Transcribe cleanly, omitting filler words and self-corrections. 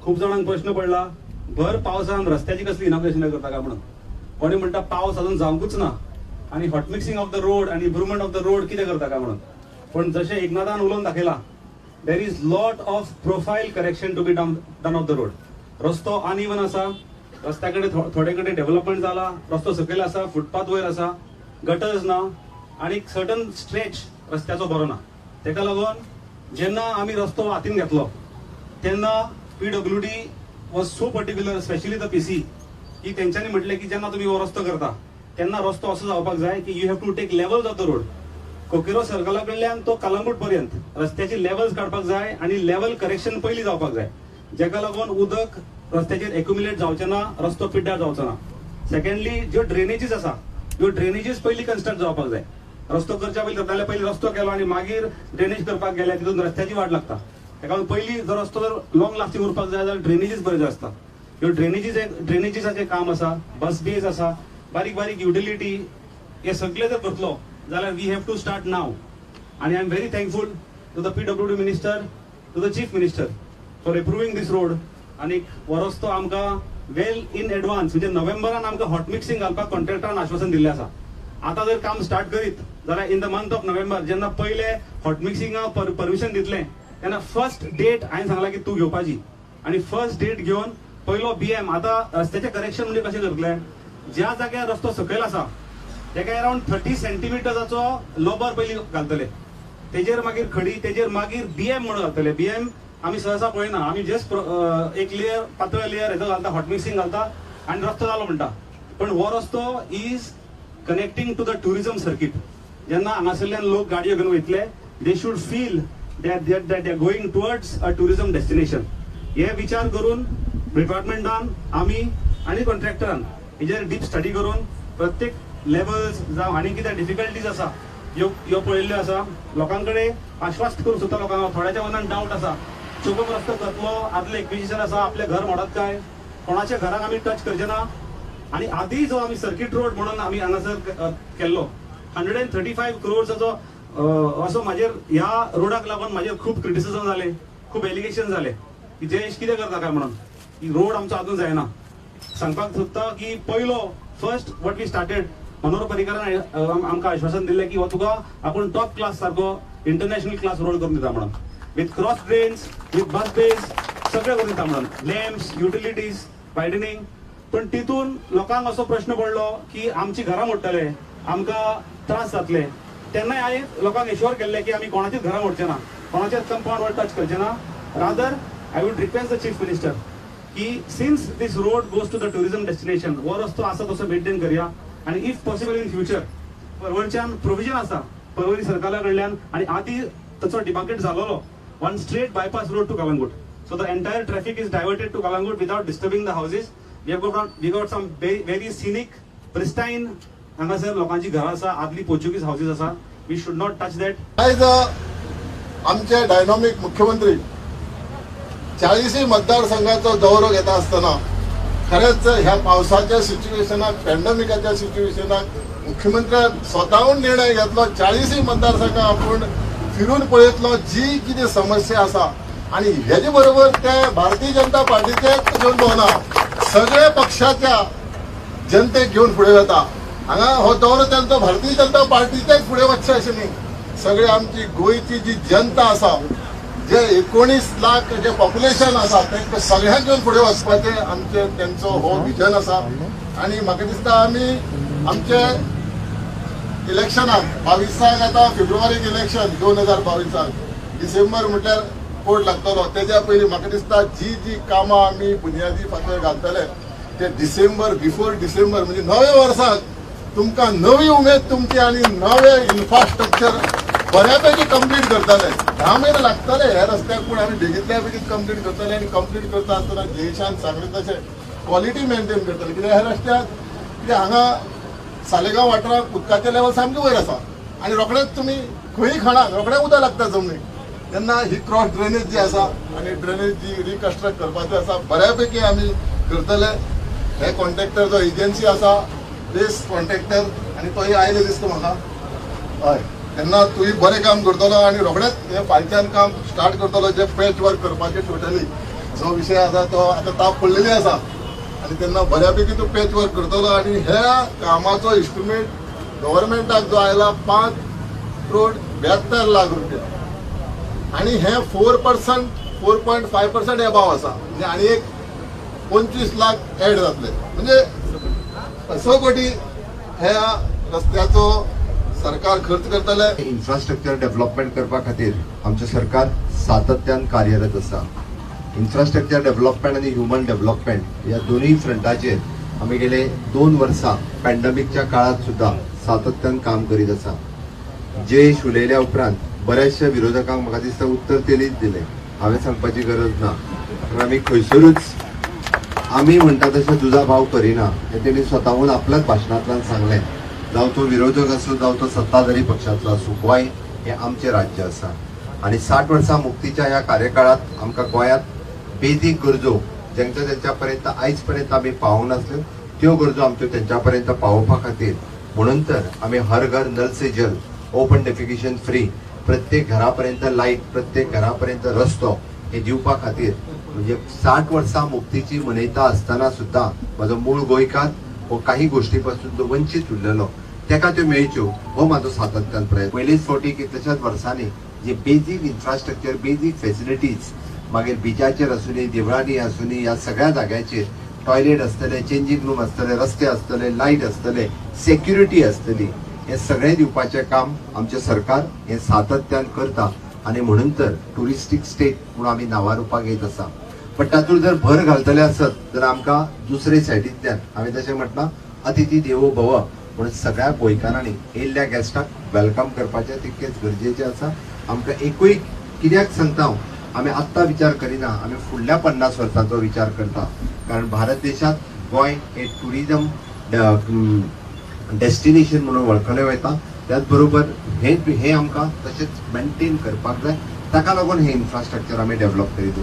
खूब जाणांक प्रश्न पडला, भर पावसान रस्त्याची कसली इनॉग्रेशन करता काय म्हणून. कोणी म्हणटा पावस अजून जावंकूच ना आनी hot mixing of the road आनी इम्प्रुवमेंट ऑफ the road कितें करता काय म्हणून. पण जशें एकनाथान उलोवन दाखयला, there is lot of profile correction to be done of the road. रस्तो अनइवन आसा, रस्त्या कडेन थोडे कडेन डेव्हलपमेंट जाला, रस्तो सकयल आसा, फुटपाथ वयर आसा, गटर्स ना आनी सर्टन स्ट्रेच रस्त्याचो बरो ना. तेका लागून जेन्ना आमी रस्तो हातीन घेतलो तेन्ना PWD was so particular, specially the PC, की तेंच्यांनी म्हटलें की जेन्ना तुमी हो रस्तो करता तेन्ना रस्तो असो जावपाक जाय की you have to take levels of the road. Coqueiros सर्कला कडल्यान तो कलंगूट पर्यंत रस्त्याची लेवल्स काडपाक जाय आनी लेवल करेक्शन पयलीं जावपाक जाय, जेका लागून उदक रस्त्याचेर एक्युमुलेट जावचें ना, रस्तो पिड्ड्यार जावचो ना. सेकंडली, ज्यो ड्रेनेजीस आसा त्यो ड्रेनेजीस पयलीं कन्स्ट्रक्ट जावपाक जाय. रस्तो करच्या पयलीं, जाल्यार पयलीं रस्तो केलो आनी मागीर ड्रेनेज करपाक गेले तितून रस्त्याची वाट लागता. तेका लागून पयलीं जर रस्तो जर लॉंग लास्टिंग उरपाक जाय जाल्यार ड्रेनेजीस बऱ्यो आसता. ह्यो ड्रेनेजीसाचें काम आसा, बस बेज आसा, बारीक बारीक युटिलिटी, हे सगळे जर करतलो जाल्यार we have to start now. आनी I am very thankful to the PWD minister, to the chief minister for approving this road. आनी हो रस्तो आमकां वेल इन एडवान्स, म्हणजे नोव्हेंबरान आमकां हॉट मिक्सिंग घालपाक कॉन्ट्रॅक्टरान आश्वासन दिल्लें आसा. आतां जर काम स्टार्ट करीत जाल्यार in the month of November जेन्ना पयले हॉट मिक्सिंगाक परमिशन दितले तेन्ना फर्स्ट डेट हांवें सांगला की तूं घेवपाची. आनी फर्स्ट डेट घेवन पयलो बीएम. आतां रस्त्याचें करेक्शन म्हणजे कशें करतले, ज्या जाग्यार रस्तो सकयल आसा तेका अरावंड 30 सेंटीमिटर्साचो लोबर पयलीं घालतले, तेजेर मागीर खडी, तेजेर मागीर बीएम म्हणून घालतले. बीएम आमी सहसा पळयना, आमी जस्ट एक लेयर, पातळ लेयर हेजो घालता, हॉट मिक्सिंग घालता आनी रस्तो जालो म्हणटा. पण हो रस्तो is connecting to the tourism circuit. जेन्ना हांगासरल्यान लोक गाडयो घेवन वयतले, they should feel that that they are going towards a tourism destination. हे विचार करून डिपार्टमेंटान आमी आनी कॉन्ट्रॅक्टरान हेजेर डीप स्टडी करून प्रत्येक लेवल्स जावं आनी कितें डिफिकल्टीज आसा ह्यो ह्यो पळयल्ल्यो आसा. लोकां कडेन आश्वास्त करूंक सोदता लोकांक, थोड्याच्या मनान डावट आसा, चोकोप रस्तो करतलो, आदले एक्विजिशन आसा, आपलें घर मोडत काय, कोणाच्या घराक आमी टच करचे ना. आनी आदी जो आमी सर्किट रोड म्हणून आमी हांगासर केल्लो 135 क्रोर्साचो, असो म्हाजेर ह्या रोडाक लागून म्हाजेर खूब क्रिटिसिजम जाले, खूब एलिगेशन जाले की जयेश कितें करता काय म्हणून, की रोड आमचो अजून जायना. सांगपाक सोदता की पयलो first what we started, Manohar पर्रीकारान आमकां आश्वासन दिल्लें की हो तुका आपूण टॉप क्लास सारको इंटरनॅशनल क्लास रोड करून दिता म्हणून, with cross drains, with bus bays, सगळें करून दिता म्हणून, लॅम्प्स, युटिलिटीज, वायडनिंग. पण तितून लोकांक असो प्रश्न पडलो की आमची घरां मोडटले, आमकां त्रास जातले. तेन्नाय हांवें लोकांक एश्योर केल्लें की आमी कोणाचीच घरां मोडचे ना, कोणाचेच कंपाउंड टच करचे ना. Rather, I would request the chief minister की since this road goes to the tourism destination, हो रस्तो आसा तसो मेंटेन करया आनी if possible in future परवरच्यान प्रोविजन आसा परवरी सरकारा कडल्यान आनी आदी ताचो डिमार्केट जालोलो one straight bypass road to Calangute, so the entire traffic is diverted to Calangute without disturbing the houses. We got some very scenic, pristine हांगासर लोकांची घरां आसा, आदली पोर्चुगीज हावजीस आसा. We should not touch that. आयज आमचे dynamic मुख्यमंत्री 40 मतदारसंघाचो दौरो घेता आसतना खरेंच ह्या पावसाच्या सिच्युएशनाक, पॅन्डेमिकाच्या सिच्युएशनाक मुख्यमंत्र्यान स्वताहून निर्णय घेतलो, 40 मतदारसंघ आपूण फिरून पळयतलो, जी कितें समस्या आसा. आणि हेजे बरोबर ते भारतीय जनता पार्टीचे घेवन भोवना, सगळ्या पक्षाच्या जनतेक घेवन फुडें वता. हांगा हो दौरो तांचो भारतीय जनता पार्टीचेच फुडें वचचें अशें न्ही, सगळे आमची गोंयची जी जनता आसा, जे 19 लाख जे पॉप्युलेशन आसा, तांकां सगळ्यांक घेवन फुडें वचपाचें आमचे तेंचो हो विजन आसा. आणि म्हाका दिसता आमी आमचे इलेक्शनाक 22साक, आतां फेब्रुवारीक इलेक्शन, 2022साक डिसेंबर म्हटल्यार कोर्ट लागतलो. तेज्या पयलीं म्हाका दिसता जी जी कामां आमी बुन्यादी फातर घालतले ते डिसेंबर, बिफोर डिसेंबर, म्हणजे नव्या वर्साक तुमकां नवी उमेद तुमची आनी नवे इन्फ्रास्ट्रक्चर बऱ्यापैकी कंप्लीट करतले. 10 म्हयने लागतले ह्या रस्त्याक, पूण आमी बेगीतल्या बेगीन कंप्लीट करतले. आनी कंप्लीट करता आसतना जयेशान सांगलें तशें क्वॉलिटी मेंटेन करतले. कित्याक ह्या रस्त्याक, कित्याक हांगा सालेगांव वाठाराक उदकाचें लेवल सामकें वयर आसा आनी रोखडेच तुमी खंयी खणात रोखडें उदक लागता जमनीक. तेन्ना ही क्रॉस ड्रेनेज जी आसा आनी ड्रेनेज जी रिकन्स्ट्रक्ट करपाची आसा, बऱ्यापैकी आमी करतले. हे कॉन्ट्रॅक्टर जो एजन्सी आसा, बेस्ट कॉन्ट्रॅक्टर, आनी तोय आयले दिसता म्हाका. हय, तेन्ना तुवें बरें काम करतलो आनी रोखडेंच हें फायच्यान काम स्टार्ट करतलो, जे पॅच वर्क करपाचें टोटली. जो विशय आसा तो आतां ताप पडलेली आसा आनी तेन्ना बऱ्यापैकी तो पॅच वर्क करतलो. आनी ह्या कामाचो इस्टिमेट गव्हर्मेंटाक जो आयला 5 करोड 72 लाख रुपया आनी हे 4%, 4.5% एबाव आसा. म्हणजे आनी एक 25 लाख ऍड जातले, म्हणजे 6 कोटी ह्या रस्त्याचो सरकार खर्च करतले. इन्फ्रास्ट्रक्चर डेव्हलपमेंट करपा खातीर आमचें सरकार सातत्यान कार्यरत आसा. इन्फ्रास्ट्रक्चर डेव्हलपमेंट आनी ह्युमन डेव्हलपमेंट ह्या दोनूय फ्रंटाचेर आमी गेले 2 वर्सां पॅन्डेमिकच्या काळात सुद्दां सातत्यान काम करीत आसा. जयेश उलयल्या उपरांत बऱ्याचशा विरोधकांक म्हाका दिसता उत्तर तेणीच दिलें, हांवें सांगपाची गरज ना. कारण आमी खंयसरूच आमी म्हणटा तशें दुजाभाव करिना हें तेणी स्वताहून आपल्याच भाशणांतल्यान सांगलें. जावं तो विरोधक आसूं, जावं तो सत्ताधारी पक्षांतलो आसूं, गोंय हें आमचें राज्य आसा आनी 60 वर्सां मुक्तीच्या ह्या कार्यकाळात आमकां गोंयांत बेजीक गरजो जेंच्या तेंच्या पर्यंत आयज पर्यंत आमी पावोवंक नासल्यो, त्यो गरजो आमच्यो तेंच्या पर्यंत पावोवपा खातीर म्हणून तर आमी हर घर नल से जल, ओपन डेफिकेशन फ्री, प्रत्येक घरापर्यंत लायट, प्रत्येक घरापर्यंत रस्तो हे दिवपा खातीर, म्हणजे 60 वर्सां मुक्तीची मनयता आसतना सुद्दां म्हजो मूळ गोंयकार हो काही गोष्टी पासून जो वंचीत उरलेलो तेका त्यो मेळच्यो हो म्हाजो सातत्यान प्रयत्न. पयलीच फावटी कितल्याशाच वर्सांनी जे बेजीक इन्फ्रास्ट्रक्चर, बेजीक फेसिलिटीज, मागीर बिचाचेर आसूनी, देवळांनी आसूनी, ह्या सगळ्या जाग्याचेर टॉयलेट आसतले, चेंजींग रूम आसतले, रस्ते आसतले, लायट आसतले, सेक्युरिटी आसतली, हे सगळें दिवपाचें काम आमचें सरकार हें सातत्यान करता. आनी म्हणून तर ट्युरिस्टीक स्टेट म्हणून आमी नांवारूपाक येत आसा. पण तातूंत जर भर घालतले आसत तर आमकां दुसरे सायडींतल्यान हांवें तशें म्हटलां, अतिथी देवो भव म्हणून सगळ्या गोंयकारांनी येयल्ल्या गेस्टाक welcome करपाचें तितकेंच गरजेचें आसा. आमकां एकूय कित्याक सांगता हांव, आमी आत्तां विचार करिना, आमी फुडल्या 50 वर्सांचो विचार करता. कारण भारत देशांत गोंय हें ट्युरिजम डेस्टिनेशन म्हणून वळखलें वता. त्याच बरोबर हे हे आमकां तशेंच मेंटेन करपाक जाय. ताका लागून हें इन्फ्रास्ट्रक्चर आमी डेव्हलप करीत आसा.